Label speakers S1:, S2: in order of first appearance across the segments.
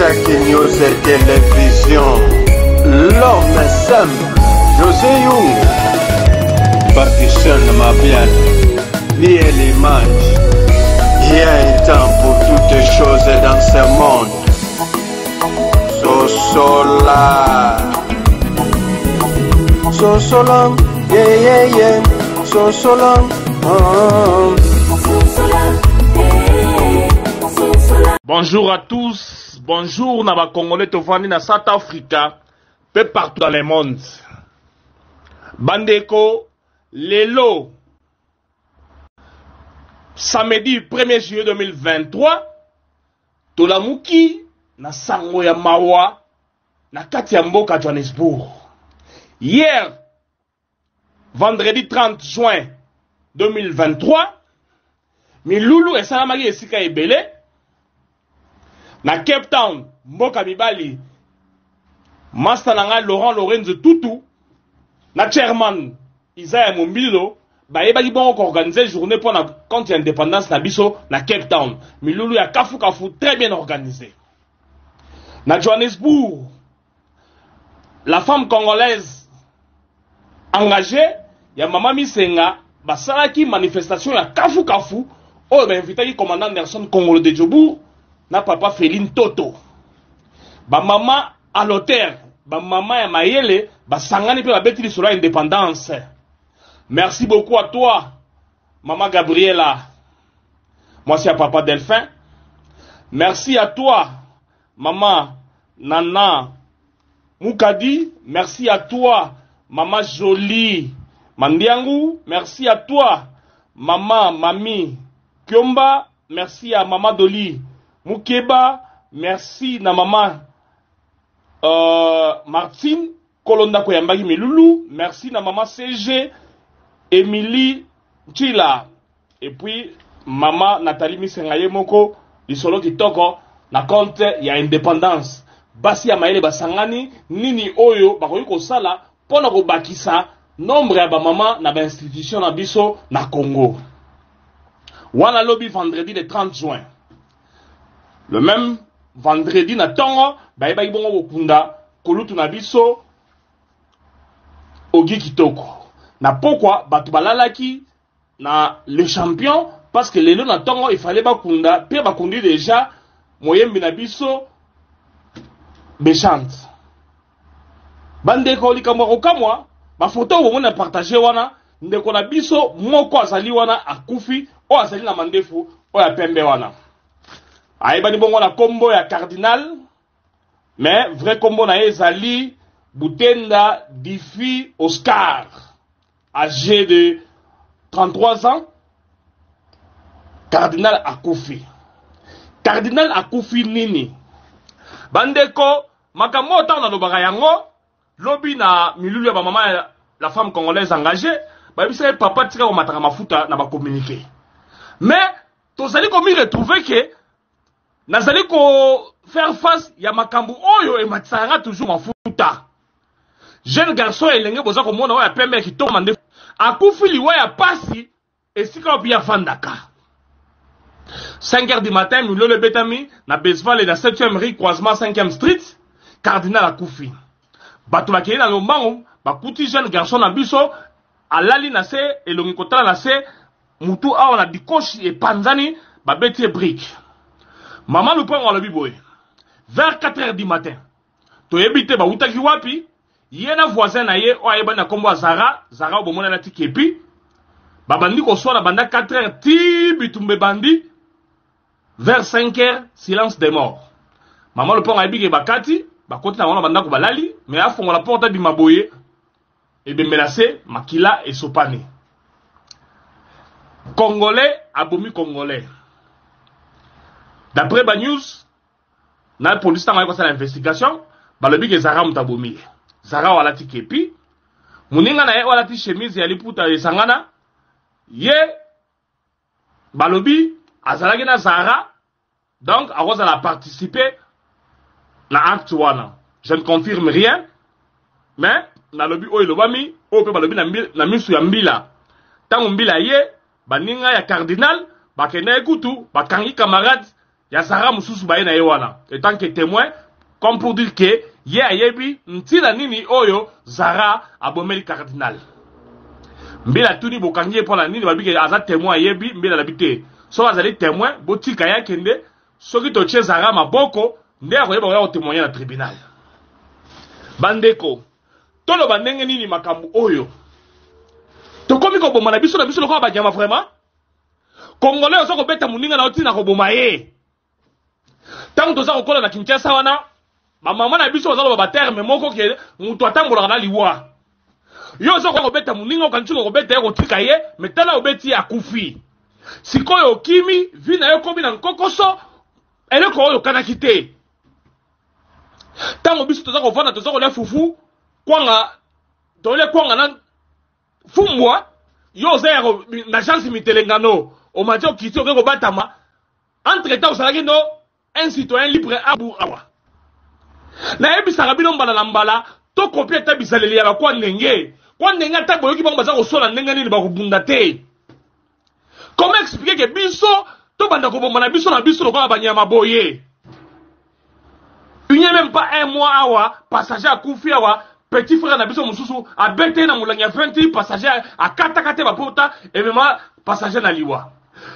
S1: Isaac News Télévision. L'homme simple, José Young. Pakistan Mabian, Niel Image. Il y a un temps pour toutes choses dans ce monde. Sosola. Sosola, yeah, yeah, yeah. Sosola, oh.
S2: Bonjour à tous, bonjour na ba Congolais tovandi na South Africa pe partout dans le monde. Bandeko, lelo samedi 1er juillet 2023 tolamuki na sango ya mawa na kati ya mboka Johannesburg. Hier vendredi 30 juin 2023 milulu esalamaki esika ebele na Cape Town, mboka mibali master na ngai Laurent Lorenzo Tutu na chairman Isaiah Mombilo bayebaki bongo koorganize journée mpo na compte ya indépendance na biso na Cape Town. Milulu ya kafukafu très bien organisé. Na Johannesburg, la femme congolaise engagée ya mama Misenga basalaki manifestation ya kafukafu oyo bainvitaki commandant Anderson Kongolo de Jobourg na papa Feline Toto. Bamama à l'auteur, bamama ya mayele basangani mpe babeti lisolo ya indépendance. Merci beaucoup à toi mama Gabriela, mwasi ya papa Delphin. Merci à toi mama Nana Mukadi. Merci à toi mama Jolie Mandiangu. Merci à toi mama Mami Kiomba. Merci à mama Doli Mukeba. Merci na mama Martine Kolonda koyambaki milulu. Merci na mama CG Emily Nchila. Et puis mama Nathalie Misenga ye moko lisolo kitoko na compte ya indépendance. Basi ya mayele basangani nini oyo bakoki kosala mpona kobakisa nombre ya bamama na bainstitution na biso na Congo. Wana lobi vendredi le 30 juin. Le même vendredi na tongo bayebaki bongo kokunda kolutu na biso Ogi Kitoko. Na pokwa bato balalaki na le champion parce que lelo na tongo il fallait bakunda pe bakundi déjà moyembi na biso Bechante. Bandeko, likambo ya kokamwa, bafoto oyo bomoni na partage wana, ndeko na biso moko azali wana akufi, oyo azali na mandefu oyo ya pembe wana ayebani bongo na kombo ya cardinal, mais vrai kombo na ye ezali Butenda Difi Oscar, âgé de 33 ans. Cardinal akufi. Cardinal akufi nini? Bandeko, makambo oyo ntango nalobaka yango lobi na milulu ya bamama ya la femme congolaise engagée, bayebisaki papa tika komataka mafuta na bacommuniqué, mais tozali komi retrouver ke nazali ko faire face ya makambo oyo ematisaka nga toujours mafuta. Jeune garçon elenge boza komona oyo ya pembe ya kitoko mandefu akufi liwa ya pasi esika oyo mpe afandaka. 5 heures du matin, milolo ebetami na Besvale na 7e rue croisement 5e street. Cardinal akufi. Bato bakei na lombango, bakuti jeune garçon na biso alali na se, elongi kotala na se, mutu awa na dikoshi epanzani, babeti ye brique. Mama Lupango alobi boye, vers 4 heures du matin, toyebi te bawutaki wapi, ye na voisin na ye oyo ayebani na nkombo ya Zara. Zara oyo bomoni alati kepi. Babandi koswana banda 4 heures ti bitumba ebandi vers 5 heures, silence de mort. Mama Lupango ayebi ke bakati, bakoti na bango na bandako balali, mais afongola porte abima boye, ebembela se makila esopani. Congolais abomi Congolais. D'après ba news na police, ntango ayi kosala investigation, balobi ke Zara moto abomi ye. Zara oyo alati kepi, moninga na ye oyo alati chemise ya liputa esangana ye, balobi azalaki na Zara, donc akozala participer na acte wana. Je ne confirme rien, mais nalobi oyo elobami, oyo mpe balobi na misu ya mbila. Ntango mbila ye, baninga ya cardinal bakendaki kutu bakangi camarade. Ya Zara mosusu baye na ye wana etant que temoin, comme pour dire que ye ayebi ntina nini oyo Zara abomeli cardinal. Mbila atuni bokangi ye mpo na nini, balobi ke aza temoin ayebi. Mbila alobi te, soki azali temoin botika ye akende, soki totie Zara maboko nde akoyeba koya kotemoigner na tribunal. Bandeko, toloba ndenge nini makambo oyo? Tokomi koboma na biso na biso lokola banyama vraiment. Congolais oza kobeta moninga na yo ntina koboma ye. Ntango toza kokola na Kinshasa wana, bamama na biso baza loba baterme moko ke moto atambolaka na liwa. Yo oza koya kobeta moninga, okanisi kobeta ye kotika ye, me tala obeti ye akufi. Sikoyo okimi, vi na yo ekomi na nkokoso, eloko oyo okanaki te. Ntango biso toza kovanda, toza kolia fufu, kwanga, tolia kwanga na fumbwa, yo oza ya na agence mitelengano, omati okiti oke kobatama. Entre temps ozalaki no un citoyen libre abu awa. Nayebisaka bino mbala na mbala, tokopi ata bizaleli ya bakwa ndenge kwa ndenge, ata boyoki bango baza kosola ndenge nini, bakobunda te. Comment expliquer que biso tobanda kobomba na biso na biso lokola banyama boye? Il n'y a même pas un mois awa passager akufi awa, petit frère na biso mosusu abete na molangi ya 20 passager, akataka te bapota, emema passager na liwa.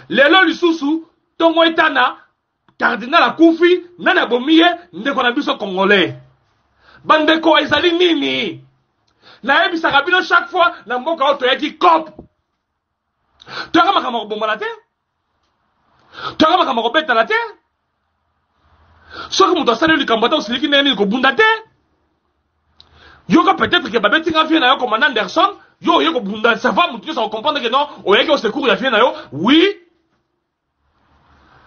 S2: Lelo lisusu ntongo etana, cardinal akufi. Nani abomi ye? Ndeko na biso congolais. Bandeko, ezali nini? Nayebisaka bino chaque fois, na mboka oyo toyaki cop, toyaka makambo ya kobombana te, toyaka makambo ya kobetana te. Soki moto asali yo likambo, ata osiliki ndenge nini, kobunda te. Yoka, peut-être ke babeti nga vieux na yo commandant Anderson, yo oye kobunda, ça va, moto nyonso akocomprendre ke non, oyaki au secours ya vieux na yo. Oui,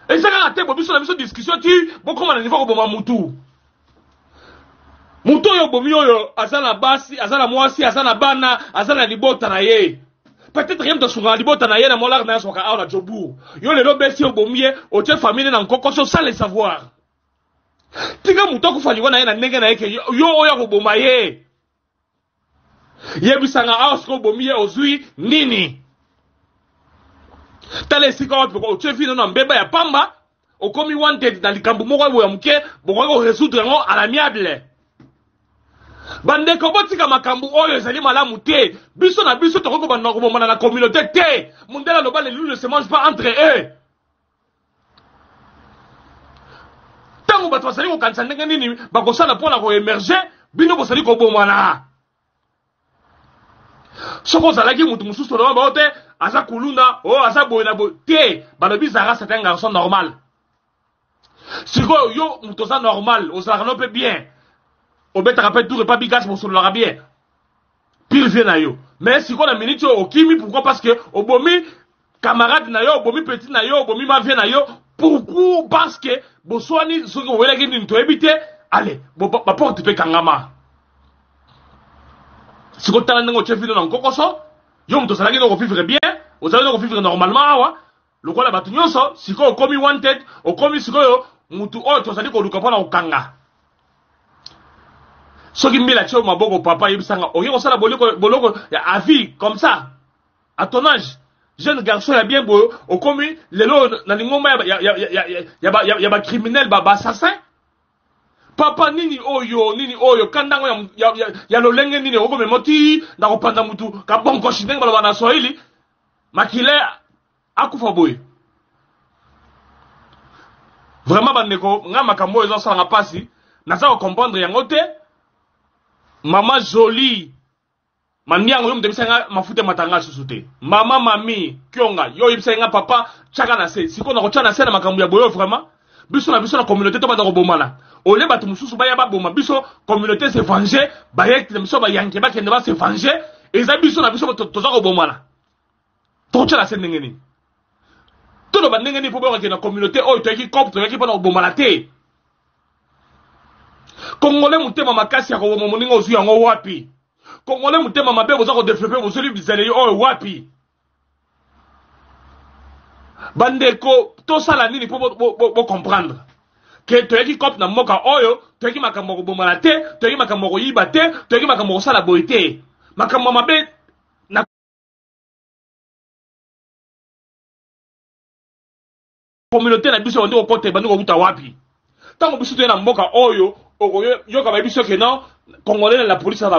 S2: eza kaka te bo biso na biso discussion ti bokóma na niveau koboma mutu. Moto oyo obomi oyo aza na basi, aza na mwasi, aza na bana, aza na libota na ye. Peut-être ye moto asungaka libota na ye na molare na ye aswaka awa na Jobourg. Yo lelo obesi, obomi ye, otie famille na nkokoso sans le savoir. Tika moto akufa liwa na ye na ndenge na ye ke yo oyo akoboma ye. Yebisanga awa, soki obomi ye ozwi nini? Tala esika wapi otie vie na mbeba ya pamba. Okomi wanted na likambo moko boye ya moke, bokoki korésoudre yango à l'amiable. Bandeko, botika makambo oyo, ezali malamu te. Biso na biso tokoki kobanda kobomana na communauté te. Mondele aloba: "Les loups ne se mangent pas entre eux." Ntango bato bazali kokanisa ndenge nini bakosala mpona koémerger, bino bozali kobomana. Soki ozalaki motu mosusu, oloba bao te aza kuluna o aza boye na boye te. Balobi Zara c'est un garçon normal. Sikoyo yo moto oza normal, ozalaka no mpe bien, obetaka mpe tour epa bigas, bosololaka bien, pire vieux na yo, mais sikoyo na minute oyo okimi. Pourquoi? Parce que obomi camarade na yo, obomi petit na yo, obomi ma vieux na yo. Pourquoi? Parce que boswani, soki owelaki nini toyebi te. Ale baporte mpe kangama. Sikoyo tala ndenge otie vino na nkokoso. Yo moto ozalaki no kovivre bien, ozalaki no kovivre normalement awa lokola bato nyonso, sikoyo okomi wanted, okomi sikoyo mutu oyo tozali koluka mpona kokanga. Soki mbila tie maboko, papa, yebisanga, okoki kosala boloko ya avis comme ça à ton âge? Jeune garçon ya bien boye, okomi lelo na lingomba ya bacriminel, baassassin. Papa, nini oyo? Nini oyo? Kandango ya lolenge nini okomema ti na kopanza mutu kabonkoshi, ndenge baloba na Swahili, makile akufa boye? Vraiment bandeko, nga makambo oyo ezosalanga mpasi, naza kocomprendre yango te. Mama Jolie Mandiango, yo moto oyebisaki nga mafuta ematanga susu te. Mama Mami Kionga, yo oyebisaki nga: "Papa, tiaka na se." Sikoyo na kotya na se na makambo ya boyo? Vraiment, biso na biso na communauté tobanda kobomana. Olie bato mosusu baya baboma biso, communauté se venger, bayekte na biso bayanke bakende ba se venger. Eza biso na biso toza kobomana. Tokotya na se ndenge nini? Toloba ndenge nini mpo boyokake na communauté oyo toyaki cope, toyaki mpona kobomana te? Congolais, motema makasi ya koboma moninga ozwi yango wapi? Congolais, motema mabe boza kodévelopper, bozoli bizaleli oyo wapi? Bandeko, tosala nini mpo bocomprendre ke toyaki cope na mboka oyo? Toyaki makambo ya kobomana te, toyaki makambo ya koyiba te, toyaki makambo ya kosala boye te, makambo ya mabe na Communauté na biso bandi kokota, ebandi kokuta wapi? Ntango biso toye na mboka oyo, okoyoka bayebi biso ke non, Congolais na la police aza.